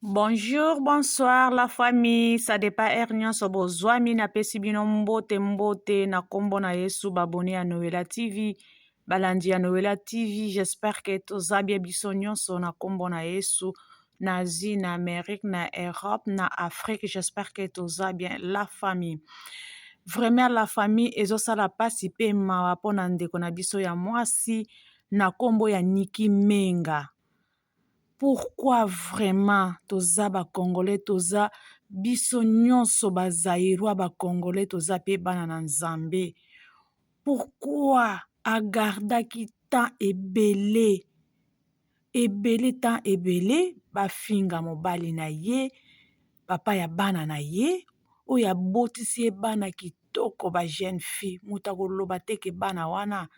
Bonjour, bonsoir la famille, ça dépend heure nyonso bozwami, napesi bino mbote mbote na kombo na Yesu babone ya Noela TV, balandi ya Noela TV, j'espère que toza bien biso nyonso na kombo na Yesu, na Asie, na Amérique, na Europe, na Afrique, j'espère que toza bien la famille. Vraiment la famille ezosala pasi pe mawa mpona ndeko na biso ya mwasi na kombo ya Niki Menga. Pourquoi vraiment toza ba congolais toza biso nyonso ba zaïrois ba congolais toza pe bana na nzambe pourquoi agardaki temps ebele ebele temps ebele bafinga mobali na ye papa ya bana na ye oyo abotisi ye bana kitoko ba jeune fille moto akoloba te ke bana wana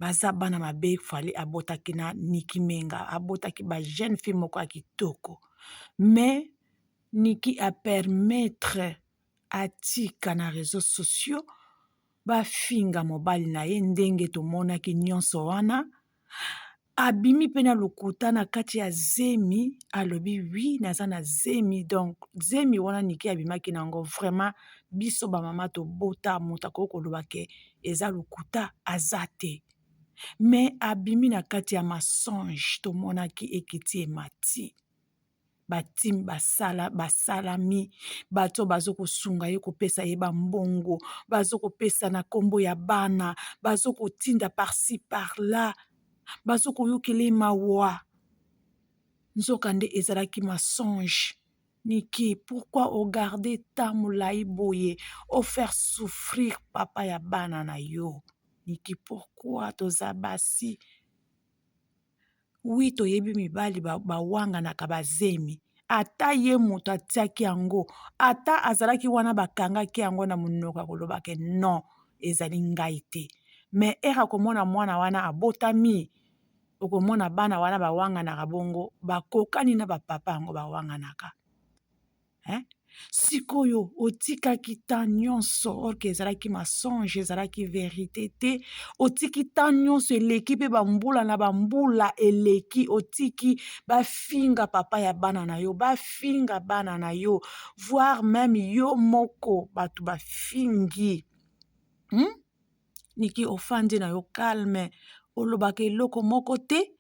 baza bana mabe fali abotaki na Niki Menga abotaki ba jeune fille moko ya kitoko mais Niki apermettre atika na réseaux sociaux bafinga mobali na ye ndenge tomonaki nyonso wana abimi mpe na lokuta na kati ya zemi alobi wi naza na zemi donc zemi wana Niki abimaki na yango vraiment biso bamama tobota moto akoki koloba ke eza lokuta aza te me abimi na kati ya mensonge tomonaki ekiti emati batime basala basalami bato bazo kosunga ye kopesa ye bambongo bazo kopesa na nkombo ya bana bazo kotinda par-ci par-là bazo koyokela ye mawa nzokande ezalaki mensonge Niki pourquoi ogarde temps molai boye ofaire souffrir papa ya bana na yo Niki pourquoi toza basi wi toyebi mibali bawanganaka bazemi ata ye moto atiaki yango ata azalaki wana bakangaki yango na monoko ya koloba ke non ezali ngai te me ere akomona mwana wana abotami okomona bana wana bawanganaka bongo bakokani na bapapa yango bawanganaka eh? Sikoyo otikaki temps nyonso orke ezalaki mensonge ezalaki verite te otiki temps nyonso eleki mpe bambula na bambula eleki otiki bafinga papa ya bana na yo bafinga bana na yo voire meme yo moko bato bafingi hmm? Niki ofandi na yo calme olobaka eloko moko te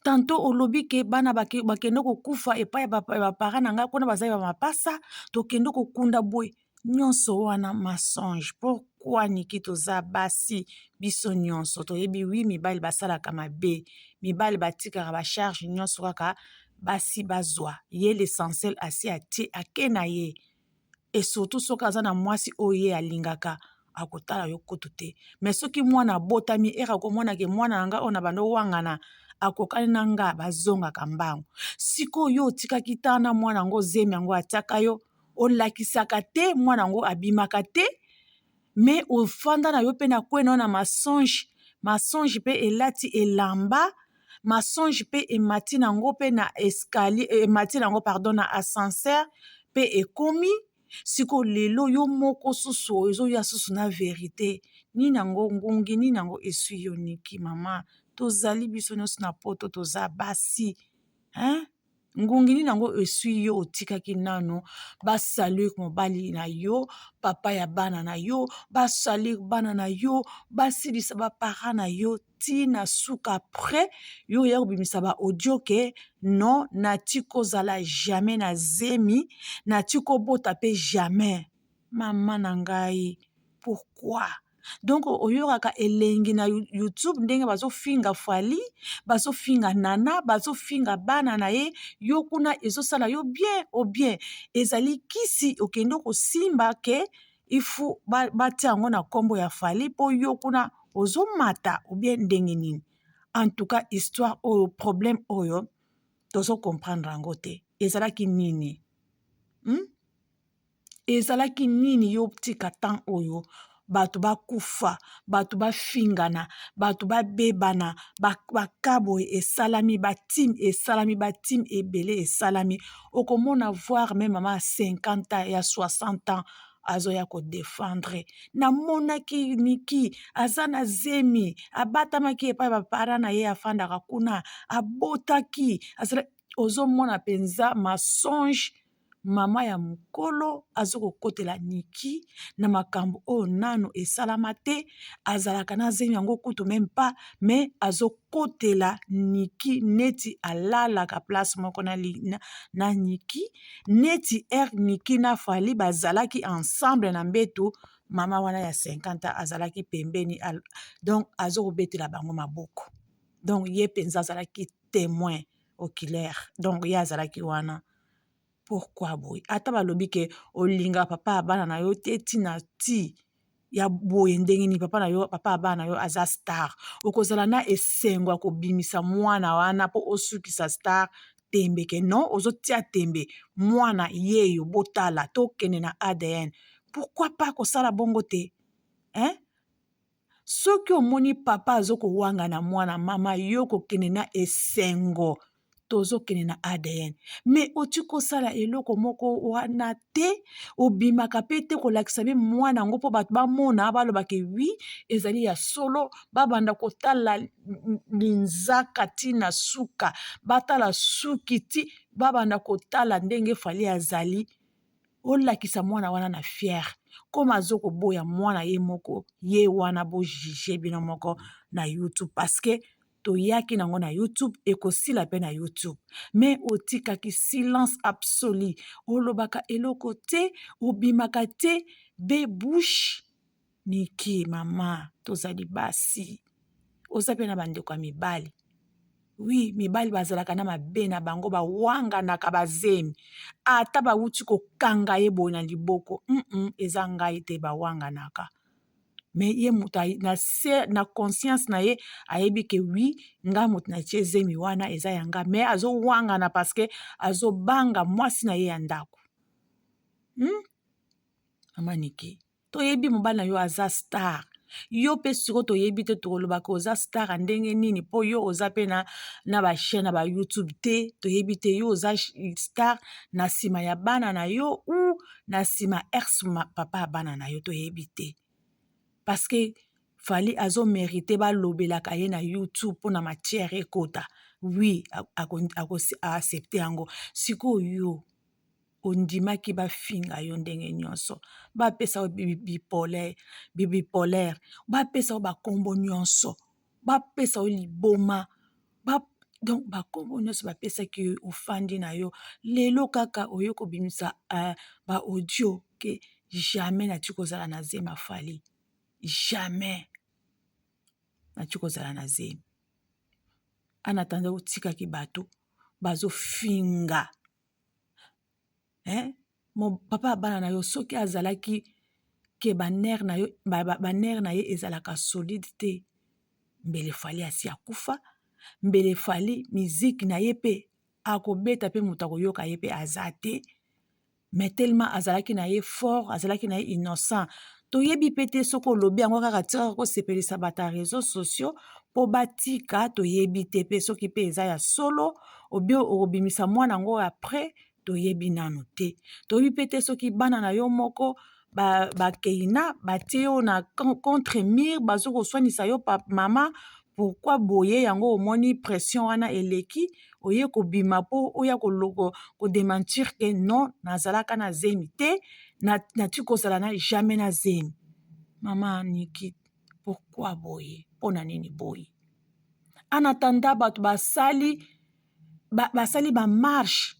tanto olobi ke bana bakende kokufa epai ya bapara na ngai kuna bazali bamapasa tokende kokunda boye nyonso wana mensonge pourquoi Niki toza basi biso nyonso toyebi wi mibali basalaka mabe mibali batikaka bacharge nyonso kaka basi bazwa ye l'essentiel asi atie ake na ye et surtout soki aza na mwasi oyo ye alingaka akotala yo kutu te me soki mwana abotami ere akomona ke mwana na nga oyo na bando owangana akokani na nga bazongaka mbangu sikoyo yo otikaki ta na mwana yango zemi yango atiaka yo olakisaka te mwana yango abimaka te me ofanda na yo mpe na kwena na mensonge mensonge mpe elati elamba mensonge mpe emati na yango mpe na escalier emati na yango pardon na ascenseur mpe ekomi sikoyo lelo yo moko susu ezoya susu na verite nini yango ngungi nini yango eswi yo Niki mama tozali biso nyonso na poto toza basi hein? Ngungi nini yango eswi yo otikaki nano basalir mobali na yo papa ya bana na yo basalir bana na yo basilisa bapara na yo ti na suka après yo oya kobimisa ba audio ke non nati kozala jamais na zemi nati kobota mpe jamais mama na ngai pourquoi donc oyokaka elengi na youtube ndenge bazofinga Fally bazofinga Nana bazofinga bana na ye yo kuna ezosala yo bien o bien ezali kisi okende kosimba ke ifu batia yango na nkombo ya Fally mpo yo kuna ozomata ou bien ndenge nini en tout cas histoire oyo problème oyo tozocomprendre yango te ezalaki nini hmm? Ezalaki nini yo tika temps oyo bato bakufa bato bafingana bato babebana bakaboye esalami batime esalami batime ebele esalami okomona voir me mama ya 50 ans ya 60 ans azoya kodefendre namonaki Niki aza na zemi abatamaki epai bapara na ye afandaka kuna abotaki azala. Ozomona mpenza mensonge. Mama ya mokolo azokokotela Niki na makambo oyo nano esalama te. Azalaka na zemi yango kutu meme pas, mais azokotela Niki neti alalaka place moko na Niki, neti Niki na Fally bazalaki ensemble na mbeto. Mama wana ya 50 azalaki pembeni, donc azokobetela bango maboko. Donc ye mpenza azalaki témoin oculaire, donc ye azalaki wana. Pourquoi boye? Ata balobi ke olinga papa ya bana na yo te, ntina ti ya boye ndenge nini? Papa na yo, papa ya bana na yo aza star, okozala na esengo ya kobimisa mwana wana mpo osukisa star tembe ke non, ozotia tembe. Mwana yeyo, botala, tokende na ADN. Pourquoi pas kosala bongo te, hein? Soki omoni papa azokowanga na mwana, mama, yo kokende na esengo, tozokende na ADN. Mais oti kosala eloko moko wana te, obimaka mpe te kolakisa be mwana yango mpo bato bamona, balobaka oui, ezali ya solo. Babanda kotala linzaka ntina suka, batala suki ti babanda kotala ndenge Fally azali. Olakisa mwana wana na fier koma azokoboya mwana ye moko ye wana. Bojuge bino moko na YouTube, parce que toyaki nango na YouTube, ekosila mpe na YouTube. Mais otikaki silence absolu, olobaka eloko te, obimaka te be bouche. Niki mama, tozali basi, oza mpe na bandeko ya mibali. Oui, mibali bazalaka na mabe na bango, bawanganaka bazemi ata bawuti kokanga ye boye na liboko. Eza ngai te, bawanganaka. Mais ye moto na se na conscience na ye ayebi ke oui, nga moto natie zemi wana, eza ya nga, mais azowangana parce que azobanga mwasi na ye ya ndako. Mama Niki, toyebi mobali na yo aza star. Yo mpe sikoyo toyebi te, tokolobaka oza star ya ndenge nini, mpo yo oza mpe na bachaîne na baYouTube te. Toyebi te, yo oza star na nsima ya bana na yo ou na nsima ex papa ya bana na yo, toyebi te. Parce que Fally azomérite balobelaka ye na YouTube mpona matière ekota. Oui, aaccepte yango. Sikoyo yo ondimaki bafinga yo ndenge nyonso, bapesa yo bipolaire, bapesa yo bakombo nyonso, bapesa yo liboma ba, donc bakombo nyonso bapesaki yo, ofandi na yo. Lelo kaka oye kobimisa baaudio ke jamais nati kozala na zemi ya Fally, jamais nati kozala na zemi. En attendant, otikaki bato bazofinga, eh? Mo papa ya bana na yo, soki azalaki ke banerfs na yo, banerfs na ye ezalaka solide te, mbele Fally asi akufa, mbele Fally miziki na ye mpe akobeta mpe moto akoyoka ye mpe aza te. Mais tellement azalaki na ye fort, azalaki na ye innocent, toyebi mpe te soki olobi yango kaka tikaka kosepelisa bato ya réseaux sociaux mpo batika. Toyebi te mpe soki mpe eza ya solo obi okobimisa mwana yango après, toyebi nanu te. Toyebi mpe te soki bana na yo moko bakeina batie yo na contre mur, bazo koswanisa yo. Mama, pourquoi boye? Yango omoni pression wana eleki, oye kobima mpo oya kodémentir ke non, nazalaka na zemi te, nati kozala na jamais na zemi. Mama Niki, pourquoi boye? Mpona nini boye? En attendant, bato basali bamarche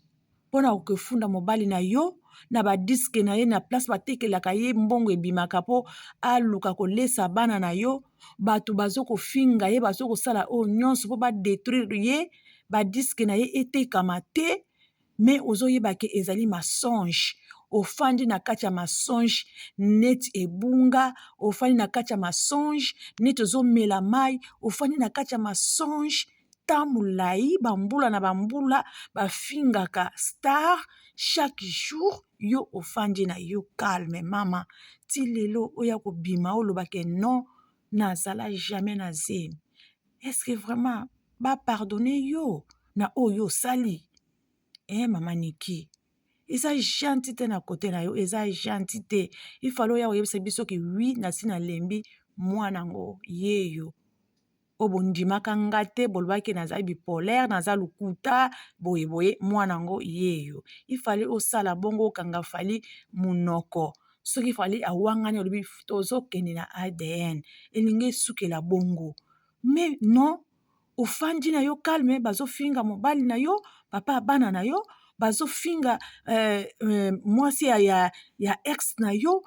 mpona kokefunda mobali na yo na badisques na ye, na place batekelaka ye, mbongo ebimaka mpo aluka kolesa bana na yo. Bato bazokofinga ye, bazokosala oyo nyonso mpo badétruire ye, badisques na ye etekama te. Mais ozoyeba ke ezali mensonge. Ofandi na kati ya mensonge neti ebunga, ofandi na kati ya mensonge neti ozomela mai, ofandi na kati ya mensonge ta molai, bambula na bambula. Bafingaka star chaque jour, yo ofandi na yo calme. Mama, ti lelo oya kobima olobake non, nazala jamais na zemi. Est-ce que vraiment bapardonne yo na oyo osali? Mama Niki, eza gentil te na kote na yo, eza gentil te. Ifale oya koyebisa biso ke oui, nasi nalembi mwana yango yeyo. Oyo bondimaka nga te, bolobaki nazali bipolaire, naza lokuta, boye boye, mwana yango yeyo. Ifale osala bongo, okanga Fally monoko. Soki Fally awangani, olobi tozokende na ADN, elingi esukela bongo. Mais non, ofandi na yo calme, bazofinga mobali na yo, papa ya bana na yo, bazofinga mwasi ya ex na yo.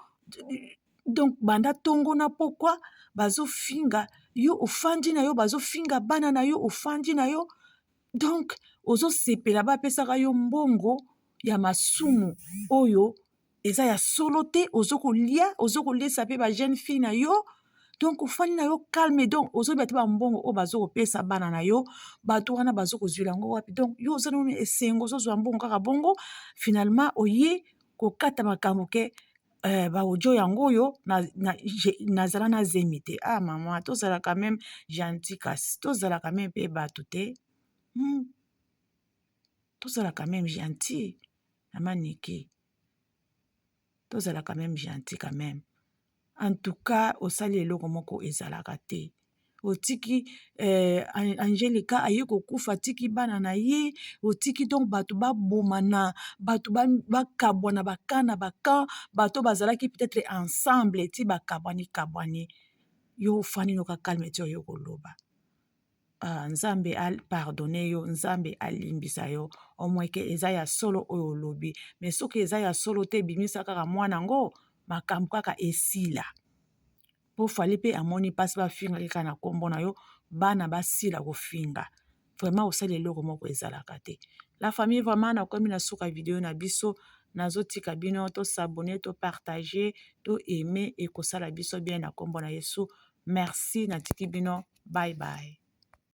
Donc banda ntongo na pokwa bazofinga yo, ofandi na yo, bazofinga bana na yo, ofandi na yo. Donc ozosepela, bapesaka yo mbongo ya masumu oyo eza ya solo te, ozokolia, ozokolesa mpe ba jeune fille na yo. Donc ofandi na yo calme, donc ozoyeba te bambongo oyo bazokopesa bana na yo, bato wana bazokozwila yango wapi. Donc yo oza nano esengo, ozozwa mbongo kaka bongo. Finalement oye kokata makambo ke ba audio yango oyo nazala na zemi te. Ah mama, tozala quand même gentil, kasi tozala quand même mpe bato te. Tozala quand même gentil, mama Niki, tozala quand même gentil quand même. En tout cas osali eloko moko ezalaka te. Otiki Angelika aye kokufa, atiki bana na ye, otiki donc bato babomana, bato bakabwana, baka na baka, bato bazalaki peut-être ensemble ti bakabwani kabwani. Yo ofandi noka calme ti oyo koloba. Ah, Nzambe apardonner yo, Nzambe alimbisa yo omweke eza ya solo oyo olobi. Mais soki eza ya solo te, ebimisa kaka mwana yango, makambo kaka esila. Mpo Fally mpe amoni mpasi, bafingaki kaka na nkombo na yo, bana basila kofinga. Vraiment osali eloko moko ezalaka te. La famille, vraiment nakomi na suka video na biso. Nazotika bino tos'abonner, topartager, toaimer, ekosala biso bien na nkombo na Yesu. Merci, natiki bino, bye bye.